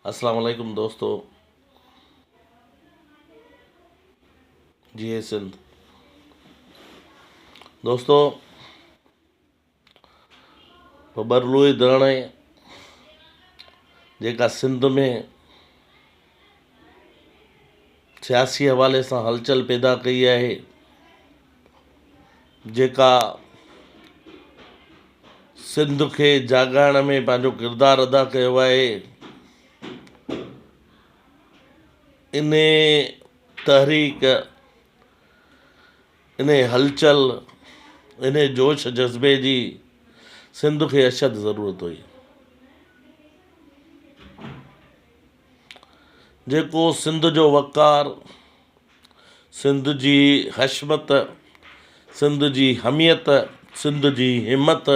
السلام عليڪم دوستو جيئي سنڌ دوستو ٻٻرلوئي ڌرڻي جيڪا سنڌ ۾ سياسي حوالي سان هلچل پيدا ڪئي آهي جيڪا سنڌ کي جاڳائڻ ۾ پنهنجو ڪردار ادا ڪيو آهي ان تحريڪ ان هلچل ان جوش جذبي جي سنڌ کي اشد ضرورت هئي جيڪو سنڌ جو وقار سنڌ جي حشمت، سنڌ جي حميت، سنڌ جي همت،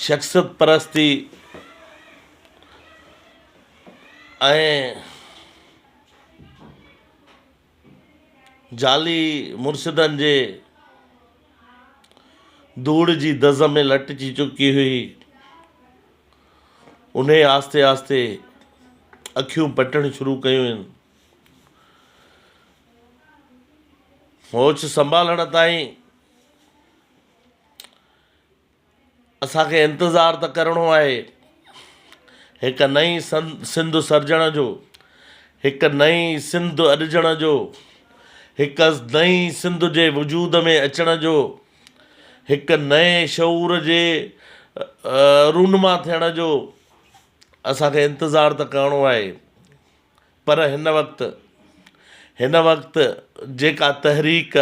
شخصيت پرستي ۽ جعلي مرشدن جي ڌوڙ جي دز ۾ لٽجي چڪي هئي. انهيء آهستي آهستي اکيون پٽڻ شروع ڪيون هين. هوش سنڀالڻ تائين اسان کي انتظار ته ڪرڻو آهي. هڪ نئين سنڌ سرجڻ جو، هڪ نئين سنڌ اڏجڻ جو، هڪ نئين سنڌ جي وجود ۾ اچڻ جو، هڪ نئين شعور جي رونما ٿيڻ جو اسان کي انتظار ته ڪرڻو آهي پر هن وقت هن وقت جيڪا تحريڪ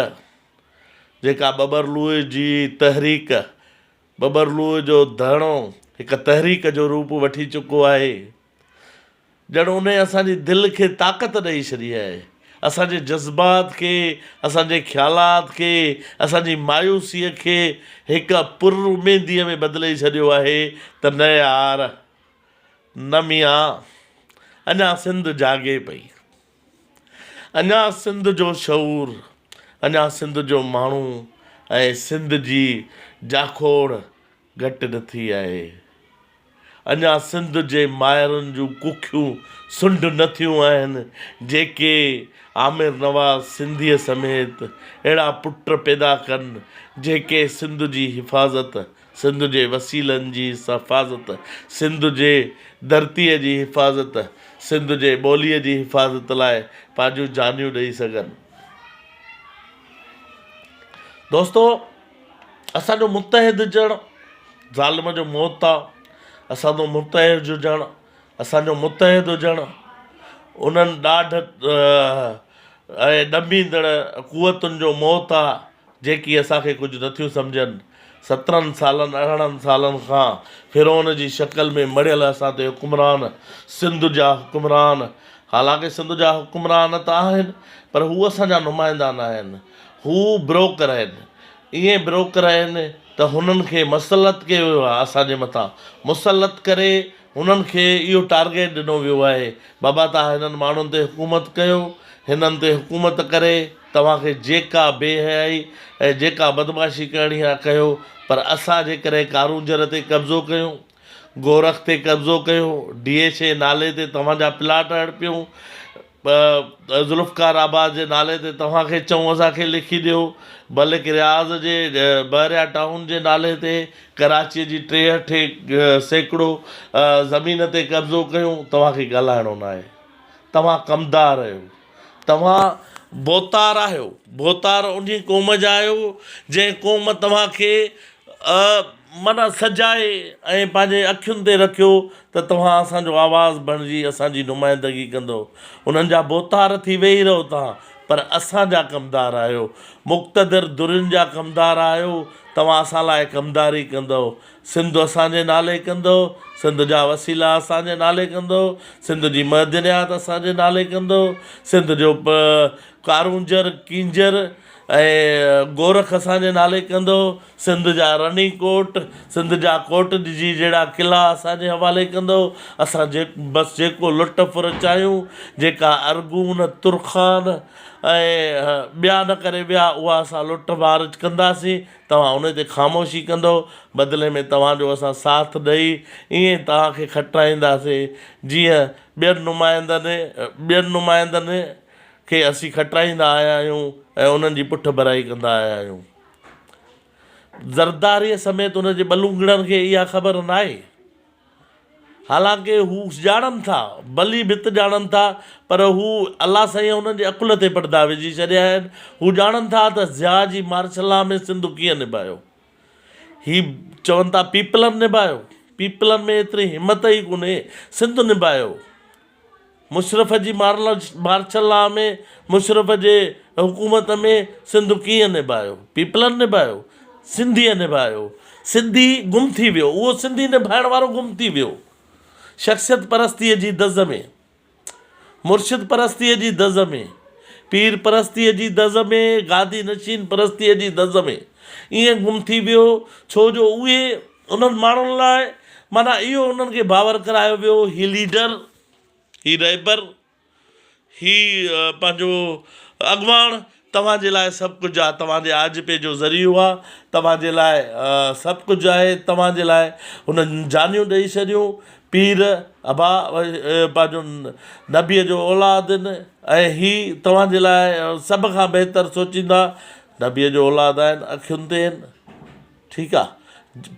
جيڪا ٻٻرلوء جي تحريڪ ٻٻرلوء جو ڌرڻو هڪ تحريڪ جو روپ وٺي چڪو آهي ڄڻ انهيء اسان جي دل کي طاقت ڏئي ڇڏي آهي. اسان جي جذبات کي، اسان جي خيالات کي، اسان جي مايوسيء کي هڪ پر اميديء ۾ بدلي ڇڏيو آهي ته نه يار، نه ميان، اڃا سنڌ جاڳي پئي. اڃا سنڌ جو شعور، اڃا سنڌ جو ماڻهو ۽ سنڌ جي جاکوڙ گهٽ نه ٿي آهي. اڃا سنڌ جي مائرن جون ڪکيون سنڍ نه ٿيون آهن، جيڪي عامر نواز سنڌيء سميت اهڙا پٽ پيدا ڪن، جيڪي سنڌ جي حفاظت، سنڌ جي وسيلن جي حفاظت، سنڌ جي ڌرتيء جي حفاظت، سنڌ جي ٻوليء جي حفاظت لاء پنهنجون جانيون ڏئي سگهن. دوستو! اسان جو متحد هجڻ ظالم جو موت آ، اسان جو متحد هجڻ اسان جو متحد هجڻ انهن ڏاڍ ۽ ڏنڀيندڙ قوتن جو موت آ جيڪي اسان کي ڪجهه نٿيون سمجهن. سترهن سالن ارڙهن سالن کان فرعون جي شڪل ۾ مڙهيل اسان تي حڪمران سنڌ جا حڪمران حالانڪه سنڌ جا حڪمران ته آهن پر هو اسان جا نمائندا ناهن هو بروڪر آهن ائين بروڪر آهن ته هنن کي مسلط ڪيو ويو آهي اسان جي مٿان مسلط ڪري هنن کي اهو ٽارگيٽ ڏنو ويو آهي بابا توهان هنن ماڻهن تي حڪومت ڪيو هنن تي حڪومت ڪري توهان کي جيڪا بي حيائي ۽ جيڪا بدمعاشي ڪرڻي آهي ڪيو پر اسان جيڪڏهن ڪارونجهر تي قبضو ڪيون گورک تي قبضو ڪيو ڊي ايڇ اي نالي تي توهان جا پلاٽ هڙپيون ذوالفقار آباد جي نالي تي توهان کي چئون اسان کي لکي ڏيو، بلڪ رياض جي بحريا ٽائون جي نالي تي ڪراچيء جي 63% زمين تي قبضو ڪيون، توهان کي ڳالهائڻو ناهي. توهان ڪمدار آهيو. توهان ڀوتار آهيو. ڀوتار انهي قوم جا آهيو، جنهن قوم توهان کي معنيٰ سجائي ۽ پنهنجي اکين تي رکيو ته توهان اسان جو آواز بڻجي اسان جي نمائندگي ڪندؤ. انهن جا ڀوتار ٿي ويهي رهو توهان پر اسان جا ڪمدار آهيو. مقتدر ڌرين جا ڪمدار آهيو. توهان اسان لاء ڪمداري ڪندؤ. سنڌ اسان جي نالي ڪندؤ. سنڌ جا وسيلا اسان جي نالي ڪندؤ. سنڌ جي معدنيات اسان جي نالي ڪندؤ. سنڌ جو ڪارونجهر، ڪينجهر. ۽ گورک اسان جي نالي ڪندو، سنڌ جا رني ڪوٽ، سنڌ جا ڪوٽ ڏجي جهڙا قلعا اسان جي حوالي ڪندو، اسان جي بس جيڪو لٽ ڦر چاهيون، جيڪا ارغون، ترخان ۽ ٻيا نه ڪري ويا اها اسان لٽ مار ڪنداسين، توهان ان تي خاموشي ڪندو، بدلي ۾ توهان جو اسان ساٿ ڏئي ائين توهان کي کٽرائينداسين جيئن ٻين نمائندن ٻين نمائندن کي اسين کٽرائيندا آيا آهيون ۽ انهن جي پٺ ڀرائي ڪندا آيا آهيون. زرداريء سميت ان جي ٻلونگڙن کي اها خبر ناهي. حالانڪه هو ڄاڻن ٿا، ڀلي ڀت ڄاڻن ٿا، پر هو الله سائينء انهن جي عقل تي پڙدا وجهي ڇڏيا آهن. هو ڄاڻن ٿا ته ضياء جي مارشل لا ۾ سنڌ ڪيئن نڀايو. هي چون ٿا پيپلن نڀايو. پيپلن ۾ ايتري همت ئي ڪونهي، سنڌ نڀايو. مشرف جي مارشل لا ۾ مشرف جي حڪومت ۾ سنڌ ڪيئن نڀايو؟ پيپلن نڀايو؟ سنڌيء نڀايو. سنڌي گم ٿي ويو. اهو سنڌي نڀائڻ وارو گم ٿي ويو. شخصيت پرستيء جي دز ۾، مرشد پرستيء جي دز ۾، پير پرستيء جي دز ۾، گادي نشين پرستيء جي دز ۾ ائين گم ٿي ويو، ڇو جو اهي انهن ماڻهن لاء معنيٰ اهو انهن کي باور ڪرايو ويو هي ليڊر، هي رهبر، هي پنهنجو اڳواڻ توهان جي لاء سڀ ڪجهه آهي، توهان جي آجپي جو ذريعو آهي، توهان جي لاء سڀ ڪجهه آهي، توهان جي لاء هن جانيون ڏئي ڇڏيون، پير ابا پنهنجو نبيء جو اولاد آهن ۽ هي توهان جي لاء سڀ کان بهتر سوچيندا، نبيء جو اولاد آهن اکين تي آهن. ٺيڪ آ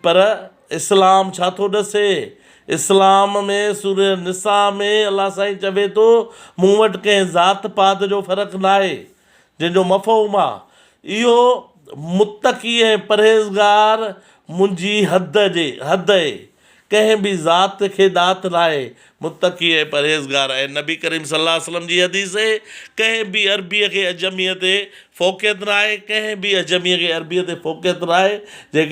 پر اسلام ڇا ٿو ڏسي؟ اسلام ۾ سورة نساء ۾ الله سائين چوي ٿو مون وٽ ڪنهن ذات پات جو فرق ناهي جنهن جو مفهوم آ اهو متقي ۽ پرهيزگار منهنجي حد جي حد اهي ڪنهن به ذات کي ڏات ناهي، متقي ۽ پرهيزگار ۽ نبي ڪريم صلي الله عليه وسلم جي حديث اهي، ڪنهن به عربيء کي عجميء تي فوقيت ناهي، ڪنهن به عجميء کي عربيء تي فوقيت ناهي، جيڪڏهن.